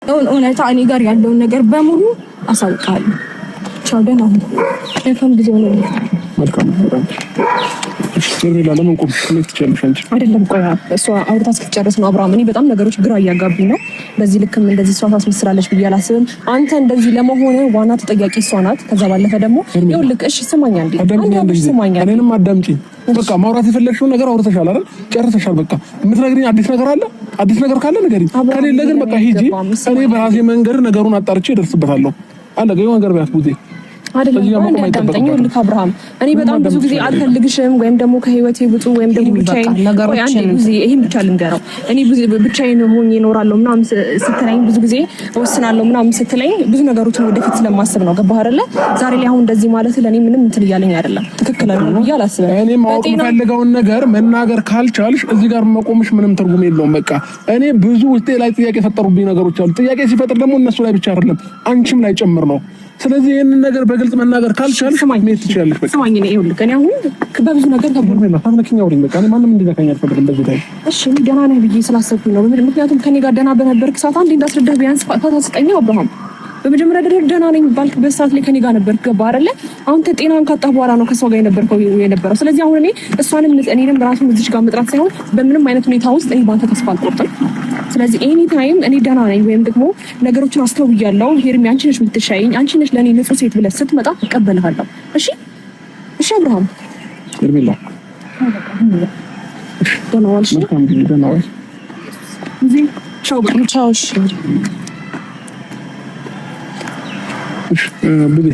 እውነታ እኔ ጋር ያለውን ነገር በሙሉ አሳውቃለሁ። ቻው፣ ደህና ሁን። መልካም ጊዜ ሆነልህ። መልካም ሄርሜላ፣ ለምን ቆምሽ? እንዴት ትችያለሽ አንቺ? አይደለም ቆይ፣ እሷ አውርታ እስክትጨርስ ነው። አብርሃም፣ እኔ በጣም ነገሮች ግራ እያጋቡኝ ነው። በዚህ ልክም እንደዚህ እሷ ታስመስላለች ብዬ አላስብም። አንተ እንደዚህ ለመሆን ዋና ተጠያቂ እሷ ናት። ከዛ ባለፈ ደግሞ ይኸውልህ፣ እሺ ስማኝ አንዴ፣ አንዴ ስማኝ፣ እኔንም አዳምጪኝ። በቃ ማውራት የፈለግሽውን ነገር አውርተሻል አይደል? ጨርሰሻል። በቃ የምትነግሪኝ አዲስ ነገር አለ? አዲስ ነገር ካለ ንገሪኝ፣ ከሌለ ግን በቃ ሂጂ። እኔ በራሴ መንገድ ነገሩን አጣርቼ እደርስበታለሁ። አለቀ። የሆነ ነገር ቢያት ቡዜ አይደለም አዳምጠኝ። ይኸውልህ አብርሃም፣ እኔ በጣም ብዙ ጊዜ አልፈልግሽም ወይም ደግሞ ከህይወቴ ውጡ ወይም ደግሞ ብቻዬን፣ አንዴ ጊዜ ይሄን ብቻ ልንገረው። እኔ ብቻዬን ሆኜ እኖራለሁ ምናምን ስትለኝ፣ ብዙ ጊዜ እወስናለሁ ምናምን ስትለኝ ብዙ ነገሮችን ወደፊት ስለማስብ ነው። ገባህ አይደለ? ዛሬ ላይ አሁን እንደዚህ ማለት ለእኔ ምንም እንትን እያለኝ አይደለም። ትክክል አይደለም ብዬ አላስብም። እኔ ማወቅ የምፈልገውን ነገር መናገር ካልቻልሽ እዚህ ጋር መቆምሽ ምንም ትርጉም የለውም። በቃ እኔ ብዙ ውስጤ ላይ ጥያቄ የፈጠሩብኝ ነገሮች አሉ። ጥያቄ ሲፈጥር ደግሞ እነሱ ላይ ብቻ አይደለም አንቺም ላይ ጭምር ነው። ስለዚህ ይህንን ነገር በግልጽ መናገር ካልቻልሽ መሄድ ትችያለሽ። በቃ ስማኝ፣ እኔ ይኸውልህ፣ እኔ አሁን በብዙ ነገር ታትነኪኝ አውሪኝ። በቃ እኔ ማንም እንዲነካኝ አልፈልግም በዚህ time። እሺ እኔ ደህና ነህ ብዬ ስላሰብኩኝ ነው። ምክንያቱም ከኔ ጋር ደህና በነበርክ ሰዓት አንዴ እንዳስረዳህ ቢያንስ ፋታ ስጠኝ አብርሃም። በመጀመሪያ ደረጃ ደህና ነኝ ባልክበት ሰዓት ላይ ከኔ ጋር ነበርክ፣ ገባህ አይደለ? አሁን ጤናን ካጣህ በኋላ ነው ከእሷ ጋር የነበርከው የነበረው። ስለዚህ አሁን እኔ እሷንም እኔንም ራሱን እዚች ጋር መጥራት ሳይሆን በምንም አይነት ሁኔታ ውስጥ እኔ በአንተ ተስፋ አልቆርጥም። ስለዚህ any time እኔ ደህና ነኝ ወይም ደግሞ ነገሮችን አስተውያለሁ፣ ሄርሚ አንቺ ነሽ የምትሻይኝ፣ አንቺ ነሽ ለእኔ ንጹህ ሴት ብለህ ስትመጣ እቀበልሃለሁ። እሺ፣ እሺ አብርሃም። ሄርሜላ ደህና ዋልሽ። ደህና ዋል። ቻው። ቻው። እሺ ቡዜ፣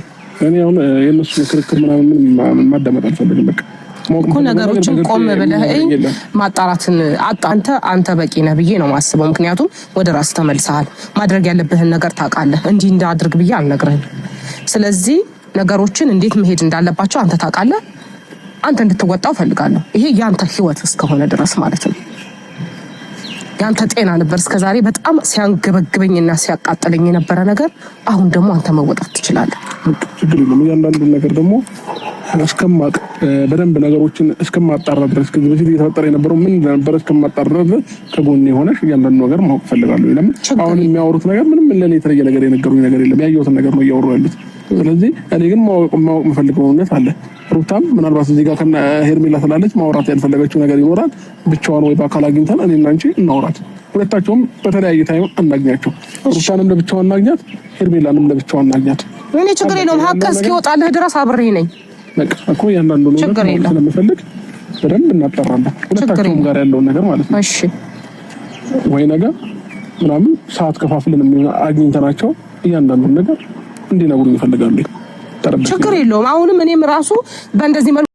እኔ አሁን የእነሱ ክርክር ምናምን ምንም ማዳመጥ አልፈልግም። በቃ እኮ ነገሮችን ቆም ብለህ ማጣራትን አንተ አንተ በቂ ነህ ብዬ ነው የማስበው። ምክንያቱም ወደ ራስ ተመልሰሃል። ማድረግ ያለብህን ነገር ታውቃለህ። እንዲህ እንዳድርግ ብዬ አልነግርህም። ስለዚህ ነገሮችን እንዴት መሄድ እንዳለባቸው አንተ ታውቃለህ። አንተ እንድትወጣው እፈልጋለሁ። ይሄ የአንተ ህይወት እስከሆነ ድረስ ማለት ነው። የአንተ ጤና ነበር እስከዛሬ በጣም ሲያንገበግበኝና ሲያቃጥለኝ የነበረ ነገር። አሁን ደግሞ አንተ መወጣት ትችላለህ። ችግር የለም። እያንዳንዱን ነገር ደግሞ እስከማቅ በደንብ ነገሮችን እስከማጣራ ድረስ፣ ከዚህ በፊት እየተፈጠረ የነበረው ምን እንደነበረ እስከማጣራ ድረስ ከጎኔ የሆነሽ እያንዳንዱ ነገር ማወቅ እፈልጋለሁ። ለምን አሁን የሚያወሩት ነገር ምንም ለእኔ የተለየ ነገር የነገሩኝ ነገር የለም። ያየሁትን ነገር ነው እያወሩ ያሉት። ስለዚህ እኔ ግን ማወቅ የምፈልገው እውነት አለ። ሩታም ምናልባት እዚህ ጋር ከነ ሄርሜላ ስላለች ማውራት ያልፈለገችው ነገር ይኖራል። ብቻዋን ወይ በአካል አግኝተን እኔና አንቺ እናውራት። ሁለታቸውም በተለያየ time አናግኛቸው። ሩታንም ለብቻዋ እናግኛት፣ ሄርሜላንም ለብቻዋ እናግኛት። እኔ ችግር የለውም። ሀቅ እስኪወጣልህ ድረስ አብሬ ነኝ። በቃ እኮ እያንዳንዱ ነገር ስለምፈልግ በደንብ እናጠራለን። ሁለታቸውም ጋር ያለውን ነገር ማለት ነው። እሺ ወይ ነገ ምናምን ሰዓት ከፋፍለን አግኝተናቸው እያንዳንዱን ነገር እንዲነግሩኝ ይፈልጋሉ። ችግር የለውም። አሁንም እኔም ራሱ በእንደዚህ መልኩ